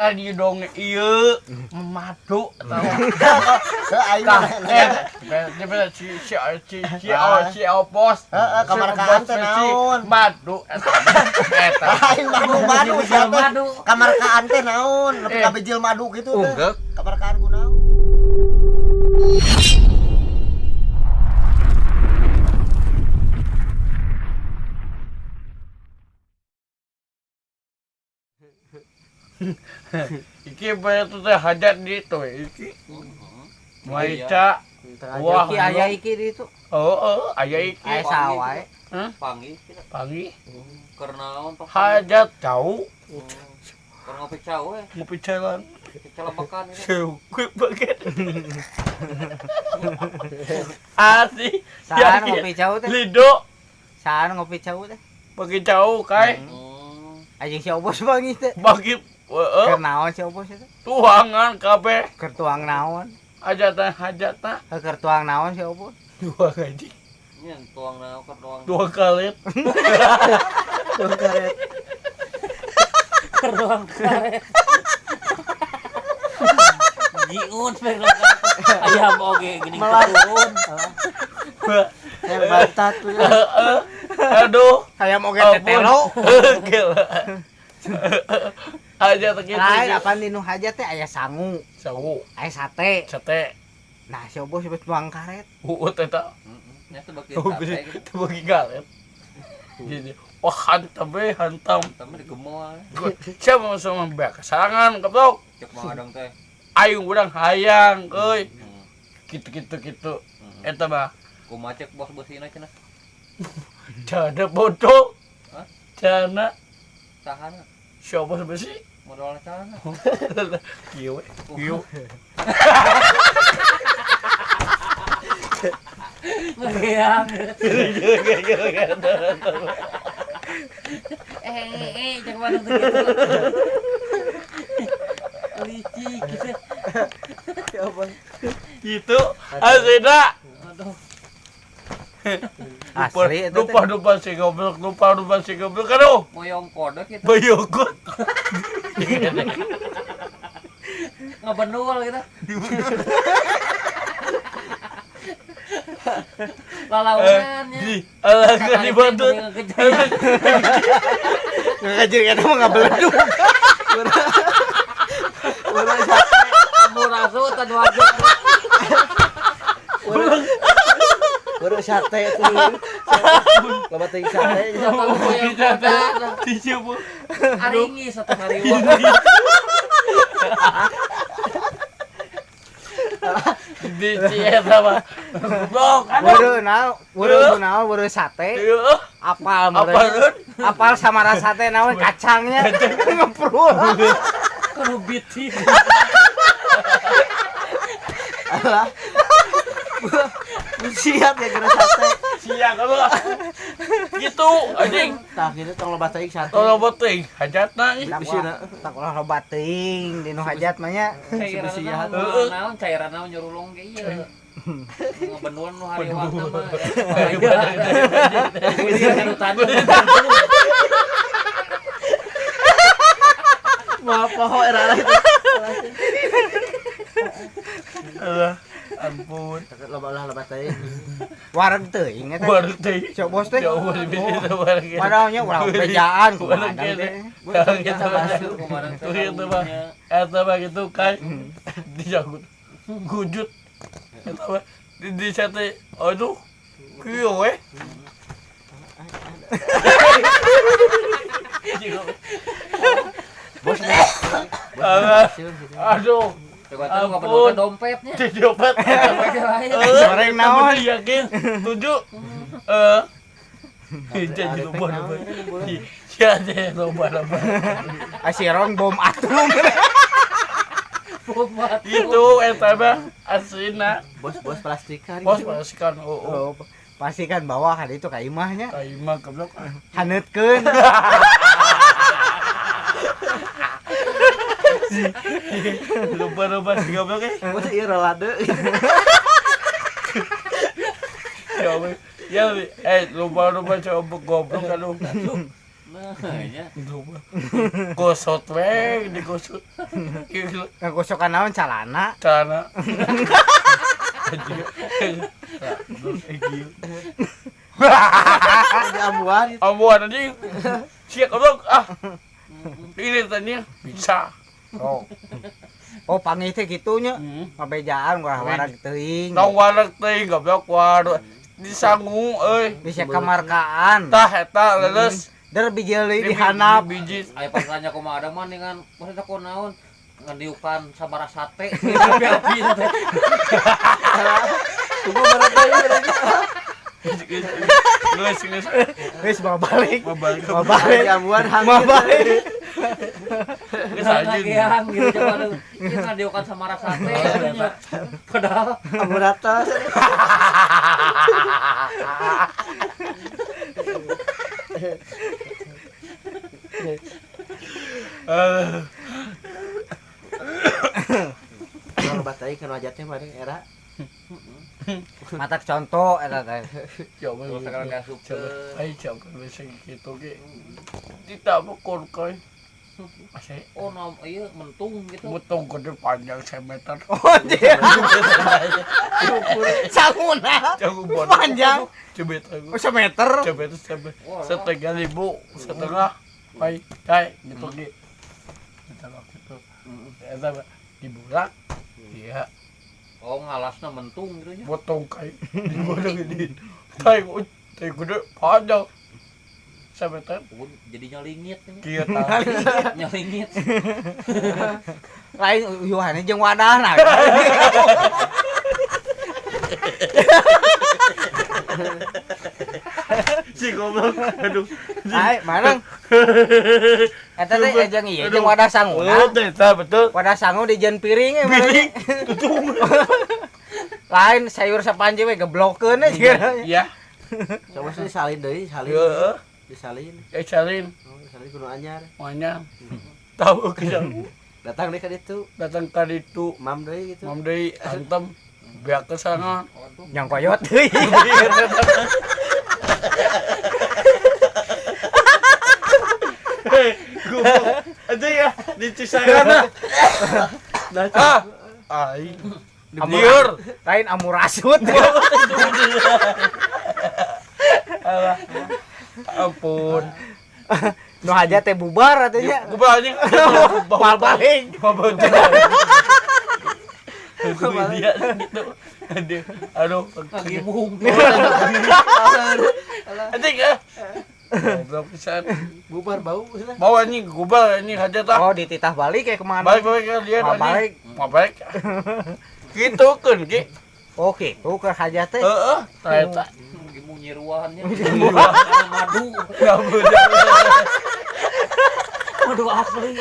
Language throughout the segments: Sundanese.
Adi dong ieu madu atau Aing tah eh si si si si si opos. Heeh, kamarkaan teh naon? Madu eta. Eta. Aing madu-madu Bijil siapa? madu. Kamarkaan teh naon? Lebih Eh. ka bijil madu gitu teh. Unggek. Kamarkaan ku naon? Iki bae tuh teh hajat di itu iki. Maica. Wah, Iki aya iki di itu. Oh, aya iki. Aya sawah. Hah? Panggih kita Panggih. keur naon pak? Hajat jauh Keur ngopi cau we, ngopi jalan. celebekan ini. Gue bagian. Asli. Saha nu ngopi jauh teh? Lido Saha nu ngopi jauh teh? bagi jauh kai. Anjing si Obos panggih teh. Bagi heeh Keur naon si Obos itu? tuangan kabeh Keur tuang naon? hajatan hajatna Heuh, keur tuang naon si Obos? dua gaji Nya tuang naon keur tuang. dua kalet Tuh karet. Keur tuang karet. Jiun we ayam oge geuning turun. Yang bantat tuh. Heeh. Aduh. Hayam oge Ampun. tetelo. Gila. Hajat kitu. Lain apaan di nu hajat teh aya sangu, Sawu aya sate. sate. Nah, si Obos sebut tuang karet. Uut eta. Nya teh bagi Oh, sate gitu. teu bagi karet. Jadi wah hantam we hantam. Tapi digemoal. Siapa sama mbak kesarangan goblok. Cek Mang Adang teh. Aing urang hayang euy. Gitu gitu gitu. Eta mah Kumaha cek bos besina cenah? jana bodoh. Hah? Jana Sahana? siapa besi? Modalna sahana? Kieu we. Kieu. Ngegeang. Cek mana tuh gitu. Licik gitu. Si Obos. Gitu aslinya. Aduh. Asli eta teh. Lupa lupa si goblok, lupa lupa si goblok. Aduh, Moyong kodok gitu. bayokot. Ngebenul gitu. Lalaunannya. Di alah kan dibantu. Ngajir eta mah ngabeledug. Urang sate. Murasu tadu aja. Urang sate tuh. Loba teuing sate. Moyong kodok. Dijebul. Aringi satu hari. Di eta mah. Goblok. Aduh. Weureuh naon, weureuh naon, weureuh sate. Ieu. Apal meureun. Apaleun? Apal samara sate naon kacangnya ngeprul. Kudu biti. Alah. Siap ya kira sate. Siang kalau gitu anjing. Tah gitu tong loba teuing sate. Tolong teuing hajatna ih. Tak ulah loba teuing di nu hajat mah nya. Cairan Sebesihan. naon, naon cairan naon nyurulung ge ieu. Ngebenul nu hariwang mah. Maaf poho era itu. Alah, ampun. Loba lah loba teuing. Wareg teuing eta. Baru teh. Si Obos teh. Jauh di sini bareng. Padahal nya urang bejaan kumaha Bareng teh. gitu. Gitu mah. Eta mah gitu kai. Dijagut. Gujut. Eta mah di sate. Aduh. Kieu we. Bos. Alah. Aduh. Ampun. Dompetnya. Di dompet. Goreng naon? Yakin. Tujuh. Eh. Jadi lupa lupa. Ya deh lupa lupa. Asirong bom atom. Itu eta mah aslina. Bos-bos plastikan. Bos plastikan. Oh, Oh, pasti kan bawa kan itu ka imahnya. Ka imah goblok. Haneutkeun. Lupa lupa si goblok eh. Bos ieu rolade. Ya, ya, lupa lupa coba goblok aduh. Nah, nya. Gosot we digosot. Ngagosokan naon calana? Celana. Di ambuan itu. Ambuan anjing. Sia goblok ah. Ini tanya bisa. Oh. Oh, panggih teh kitu nya. Pabejaan wah warag teuing. Tong wareg teuing goblok waduh. Disangu euy. Bisa kamarkaan. Tah eta leuleus. Der bijil deui dihanap. Biji. Aya pasanya kumaha ada mah dengan maksudnya ku naon ngandiukan sabaraha sate api-api teh. Tunggu barang deui. Geus geus. Geus bawa balik. Mau balik. Mau balik. Di ambuan Mau hangit. balik. Geus anjing. Ngagean gitu coba tuh. Ieu ngandiukan sabaraha sate nya. Padahal Ambu rata. Kalau batai kan wajatnya mah era. Mata contoh eta teh. Coba terus sekarang diasupkeun. Ai coba bisa gitu ge. Tidak bokor koy. Masih Oh, no, ieu mentung gitu. motong gede panjang semeter. Oh, dia. Sanguna. Jangan bodoh. Panjang. Semeter. Oh, semeter. Semeter setengah ribu setengah. Pai, kai gitu ge. Kita waktu itu. Eta dibulak. Iya, Oh, ngalasna mentung gitu nya. potong kai. Dibolong ini. Tai, tai gede panjang. Semeter. Oh, jadi nyalingit nya. Kieu tah. Nyalingit. Lain uyuhane jeung wadahna. Si goblok. Aduh. Ai, marang. Eta teh jeung ieu jeung wadah sanguna. Oh, eta betul. Wadah sangu dijieun piring we Piring tutung. Lain sayur sapanji we geblokeun we jiga. Iya. Coba sih disalin deui, salin. Heeh. Disalin. Eh salin. Oh, disalin kudu anyar. Manya. Tahu ke Datang deui ka ditu. datang ka ditu. Mam deui gitu. Mam deui antem beak ke sana. Yang koyot deui. Hei, goblok. Aja ya di Cisarana. Ah, aing. Liur. Lain amurasut. Alah. Ampun. Nu aja teh bubar atuh nya. Goblok anjing. Mal balik. Mau itu dia gitu. Aduh, aduh. Ngagibung. Anjing ah. Goblok pisan. Bubar bau maksudnya. Bawa anjing gubal anjing hajat ah. Oh, dititah balik kayak kemana? Balik balik ke dia Mau balik. Mau balik. Gitu kan ki. Oh, gitu ke hajat teh. Heeh, tah eta. Ngagibung nyiruannya. Madu. Enggak boleh. Madu asli.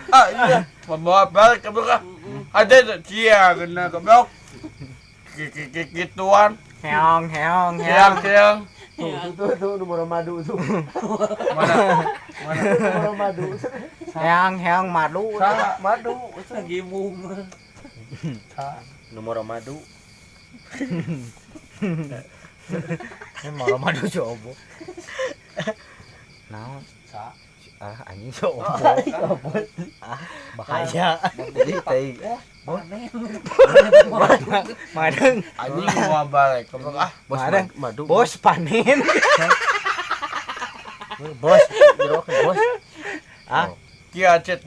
Ah iya, membawa balik ke belakang. Ada itu cia kena goblok. Gituan. Heong heong Siang heong. siang. Tuh, tuh, tuh, nomor madu tuh. Mana? Mana? Nomor madu. Heong heong madu. Salah. Madu. Ngagibung. Salah. Nomor madu. Ini mau madu coba. Naon? Sa. Ah, anjing coba. Ah, bahaya. Jadi tai. Panen. Madeng. Anjing mau balik goblok ah. Bos Madeng. madu. Bos panen. Bos, jeruk bos. Ah, Kia cet.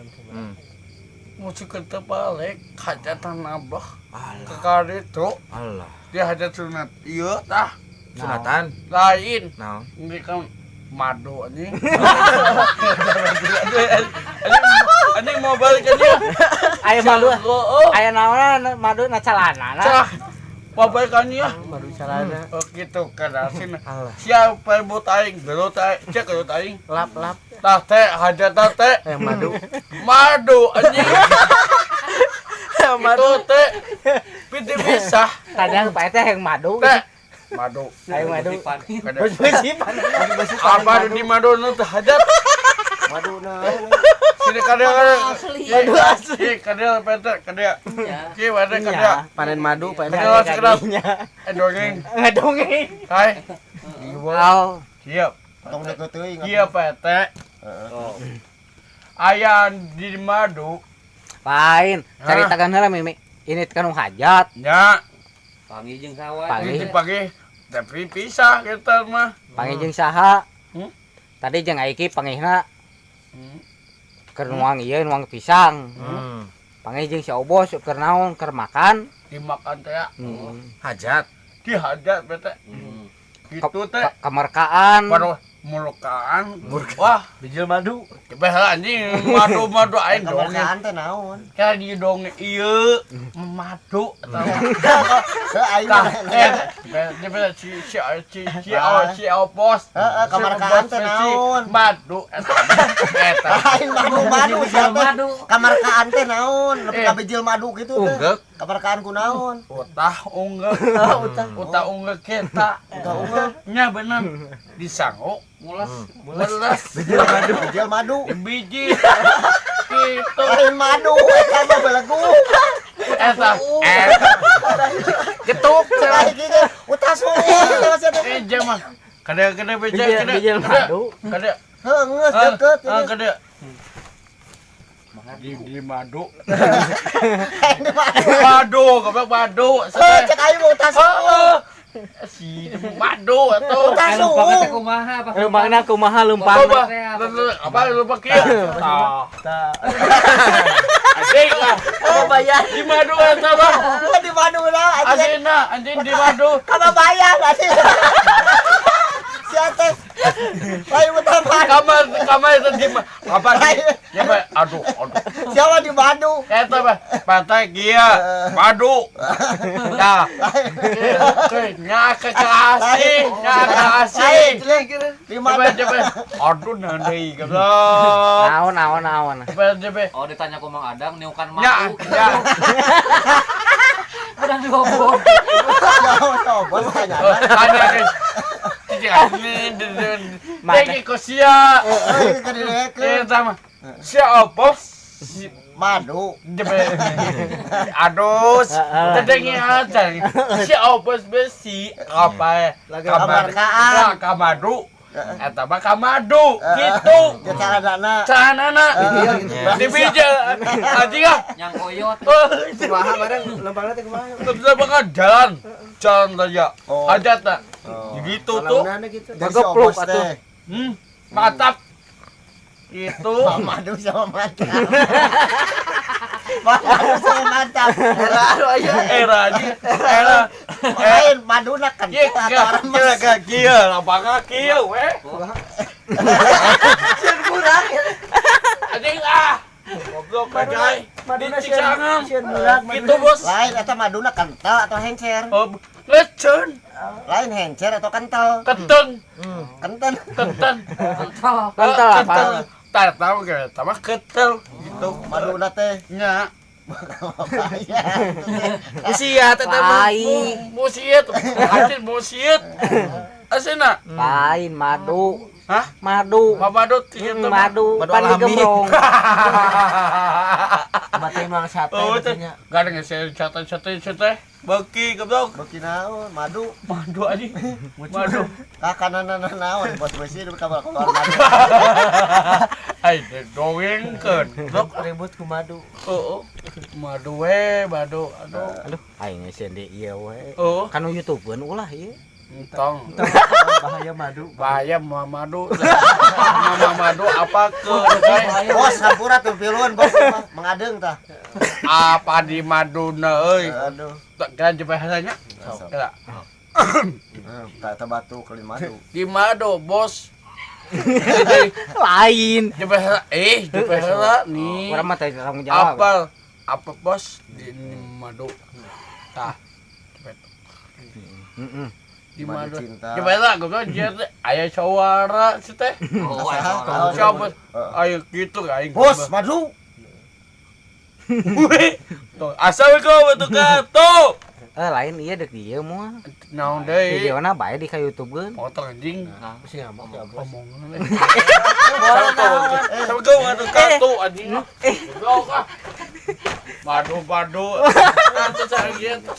Musik kita balik hajatan abah. Ke kali itu Allah. dia hajat sunat. Iya tah. Sunatan. Lain. Naon? Ini kan madu anjing. Anjing mau balik aja. aya madu. Oh, Aya naon madu na calana. Cah. Mau balik anjing ya. Madu calana. Oh gitu kan asin. Allah. Siapa yang buat aing? Gelut aing, cek gelut aing. Lap lap. Tah teh hajat tah teh. Madu. Madu anjing. Madu. Itu teh. Piti pisah. Tanya Pak teh yang madu. Teh. Madu. Ayo madu. Kada- Bos panen. Apa di madu nu teh hajat? Madu nah. Sini kadang kadang. Asli. Madu asli. Kadang pete kadang. Ya. Ki mana kadang. Panen madu, panen. Kadang sekedap. Eh dongeng. Ngadongeng. Hai. Di Dua. Siap. Tong deket teuing. Iya PT. Heeh. Aya di madu. Lain, caritakeun heula Mimi. Ini kan nu hajat. Nya, Panggih jeung sawa. Panggih. itu pagi tapi pisah kita mah. Panggih jeung saha? Hmm? Tadi jeung Aiki panggihna Hmm. keur nuang ieu nuang pisang. Panggih jeung si Obos keur naon keur makan. Dimakan teh ya. Hmm. Hajat. Dihajat PT. Gitu teh. Kemerkaan. Baru mulukaan. Wah, Bijil madu. coba heula anjing madu-madu aing dongeng. Kemerdekaan teh naon? Kayak di dongeng ieu madu atau Heuh aing tah mah. eh coba si si si si si Obos. Heeh, kamarkaan teh naon? Madu eta. Eta. Lain madu-madu Bijil sia teh. madu. Kamarkaan teh naon? Lebih Eh. ka bijil madu gitu teh. Unggeuk. Kamarkaan ku naon? Utah unggek. Utah unggek kita. Utah unggek. Nya bener. Disangu Mules. mules Bijil madu. Bijil madu. biji. Gitu. Lain madu eta mah belegu. Eta. Eta. Getuk. Lain kieu utah suung eta mah sia teh. Eh jam mah. Kada kada beja Bijil, kada. bijil madu. Kada. Heuh geus deket. Ah, kada. Di madu. Lain di madu. Madu, goblok madu. Heuh cek aing mah utah suung. Heeh. Si madu atuh. Utah Lumpangna teh suung. kumaha apa? Lumpangna kumaha lumpangna? Coba. Apa lupa kieu? Tah. Anjing lah. Oh, bayar. Di madu eta mah. Heuh di madu lah anjing. Asina anjing di madu. Kababayan anjing. Sia teh. Lain utah madu. Kamar kamar itu di apa di ya Pak? Aduh aduh. Siapa di madu? Eta mah pantai kieu madu. Tah. Nya kekasih, nya kasih. Lain di Coba madu. coba. Aduh nanti goblok. Naon naon naon. Coba coba. Oh ditanya ku Mang Adang niukan Nya madu. nya. Udah diobong. Ya bos tanya. Tanya ke. Mana kok sia? Heuh keur direkeun. Eta mah. Sia apa? Si Madu. Aduh, tedengi aja. Si obos besi apa? Kamarkaan. Kamadu. Eta mah kamadu gitu. Ya caradana. Canana. Dibijel. Anjing ah. Nyang koyot. Oh, Kumaha bareng lempangna teh kumaha? Terus bakal jalan. Jalan saja. Oh. Hajat tak? Oh. Gitu tuh. Launana gitu. Jadi si Gepluk obos atuh. teh. Mantap. Itu. Madu sama mantap. Madu sama mantap. Era anu aya. Era anjing. Era. Lain maduna Kieu kental atau remes. kieu kieu kieu lapangan kieu we. Sieun kurang. Anjing ah. Goblok bajai. Maduna Diciksangan. sieun murag Gitu bos. Lain eta maduna kental atau hencer? Oh, lecen, Lain hencer atau kental? keten, Kenten. keten. Kental. Kental apa? Tak tahu kayak sama ketel gitu. Maduna teh. Nya. Bahaya. Usia teh mah. Lain. Musiet, anjing musiet. Asina. Lain madu. Hah? Madu. Madu gitu mah. Madu. Madu Pan alami. digembrong. Mati mang sate Oh, teh. katanya. Gak ada ngesel sate. Beki goblok. Beuki naon madu. Madu anjing. Madu. Kakanana naon bos besi di kamar keluar madu. Ai dongengkeun. Goblok. Ribut ku madu. Oh, oh. Madu we, madu. Aduh. Aduh, aing geus di ieu we. Oh, Kan nu YouTubeun ulah ieu. entong. Bahaya madu. Bahaya mama madu. Mama madu apa ke? Bos hampura tuh piluan bos mengadeng tah. Apa di maduna euy? Aduh. Tak kira je bahasanya. Kira. Tak tak batu ke madu. Di madu, bos. Lain. Je bahasa je bahasa nih. Urang mah teh tanggung jawab. Apa apa bos di madu. Tah. Heeh. Di Madu madu. cinta. Je bahasa goblok je teh aya suara si teh. Oh, Oh, Siapa? Heeh. Ayo gitu aing. Bos madu. Wih. Tuh, Assalamualaikum warahmatullahi wabarakatuh. Eh lain ieu deuk dieu moal. Naon deui? Videona bae di ka YouTubeun. Motor anjing. Sih ngamuk ya bos. Omongan. Assalamualaikum warahmatullahi wabarakatuh anjing. Goblok ah. Madu madu. Nanti saya gitu.